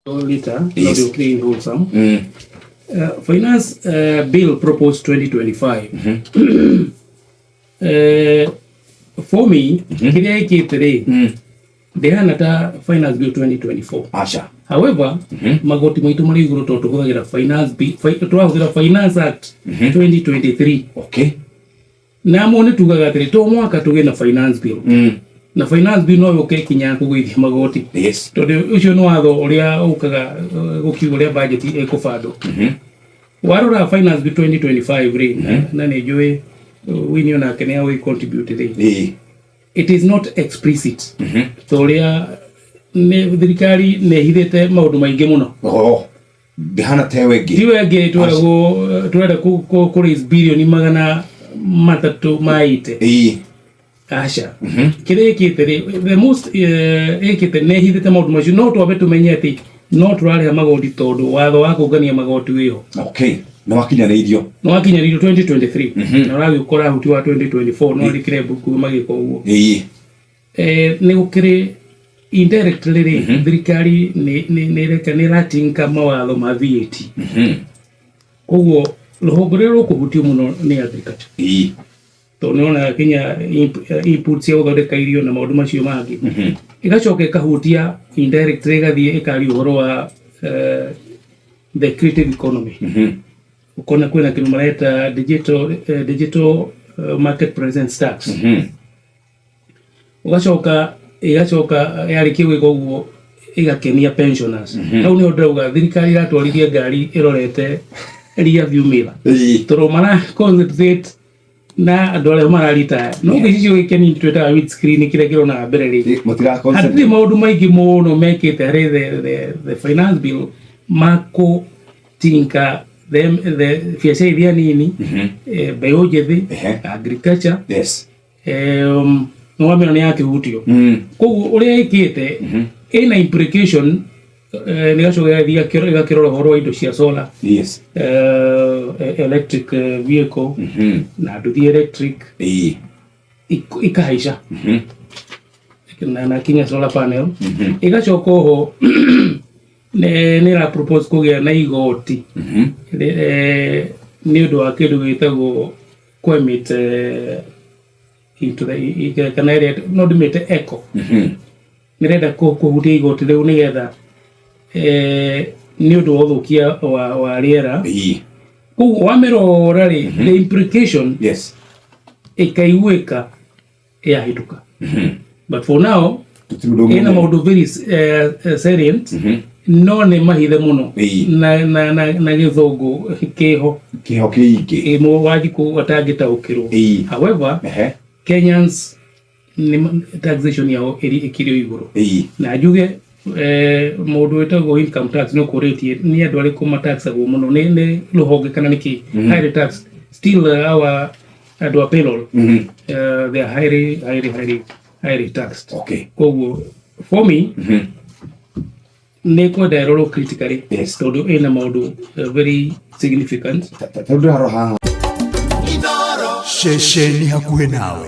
Later, Yes. not clean wholesome. Finance Bill proposed 2025. For me, kĩrĩa ĩkĩte rĩ, ndĩhana ta Finance Bill 2024. Aca. However, magoti maitũ marĩ igũrũ tondũ tũhũthagĩra Finance Bill, tũrahũthĩra Finance Act 2023. Namo nĩ tugaga atĩrĩ, to mwaka tũgĩe na Finance Bill. Na Finance Bill no yũke ĩkinya kũgũithia magoti. Tondũ ũcio nĩ watho ũrĩa ũkaga gũkiuga ũrĩa budget ĩkũbandwo. Warora Finance Bill 2025 rĩ, na nĩ njũĩ Winnie onake nĩ agũgĩ contribute rĩ. It is not explicit. Ta ũrĩa nĩ thirikari nĩ ĩhithĩte maũndũ maingĩ mũno. Oh. Ndĩhana ta ĩyo ĩngĩ. Tiwe ĩngĩ tweragwo tũrenda kũ raise 380 billion. Aca. Kĩrĩa ĩkĩte rĩ, the most ĩkĩte nĩ ĩhithĩte maũndũ macio, no twambe tũmenye atĩ no tũrarĩha magoti tondũ watho wa kũngania magoti wĩho. Okay. Nĩ wakinyanĩirio. Nĩ wakinyanĩirio 2023 na ũragĩũka ũrahutia wa 2024, no rĩkĩre mbuku magĩka ũguo. Nĩ gũkĩrĩ indirectly rĩ, thirikari nĩ ĩreka nĩ ĩratinga mawatho ma VAT. Koguo rũhonge rũrĩa rũkũhutio mũno nĩ agriculture. Tondũ nĩ onaga kinya input cia gũthondeka irio na maũndũ macio mangĩ. Ĩgacoka ĩkahutia indirectly, ĩgathiĩ ĩkaria ũhoro wa the creative economy. Ũkona kwĩna kĩndũ mareta digital market presence tax. Ũgacoka ĩgacoka yarĩkia gwĩka ũguo ĩgakenia pensioners. Hau nĩho ndĩrauga thirikari ĩratwarithia ngari ĩrorete rear view mirror. Tondũ mara concentrate na andũ arĩa mararitaya, no gĩcicio gĩkĩ twĩtaga windscreen kĩrĩa kĩronaga mbere rĩ, Mũtira hatirĩ maũndũ maingĩ mũno mekĩte harĩ the Finance Bill makũtinga the biacara iria nini, mbeũ njĩthĩ, agriculture. Nĩwamĩona nĩ yakĩhutio. Koguo ũrĩa ĩkĩte ĩna implication, nĩgacoka ĩgathiĩ ĩgakĩrora ũhoro wa indo cia solar, electric vehicle na nduthi electric ikahaica na kinya solar panel. Ĩgacoka oho nĩ ĩra propose kũgĩa na igoti nĩ ũndũ wa kĩndũ gĩtagwo kũ-emit into the kana ĩrĩa no ndĩmĩte eco. Nĩrenda kũhutia igoti rĩu nĩgetha nĩ ũndũ wa ũthũkia wa rĩera. Koguo wamĩrora rĩ, the implication ĩkaiguĩka yahĩtũka, but for now Tũtirĩ ũndũ ĩna mũnene. maũndũ very salient, no nĩ mahithe mũno na gĩthũngũ kĩho. Kĩho kĩingĩ. Ĩ Wanjikũ atangĩtaũkĩrwo. However, Kenyans nĩ taxation yao ĩrĩ ĩkĩrĩ o igũrũ. Na njuge mũndũ wĩtagwo income tax nĩ ũkũrĩtie nĩ andũ arĩkũ mataxagwo mũno, nĩ rũhonge kana nĩ kĩ highly taxed still, our andũ a payroll, they are highly, highly, highly, highly taxed. Koguo for me nĩ kwenda ĩrorwo critically tondũ ĩna maũndũ very significant. Tondũ ndĩrarora haha Ceceni hakuhĩ nawe.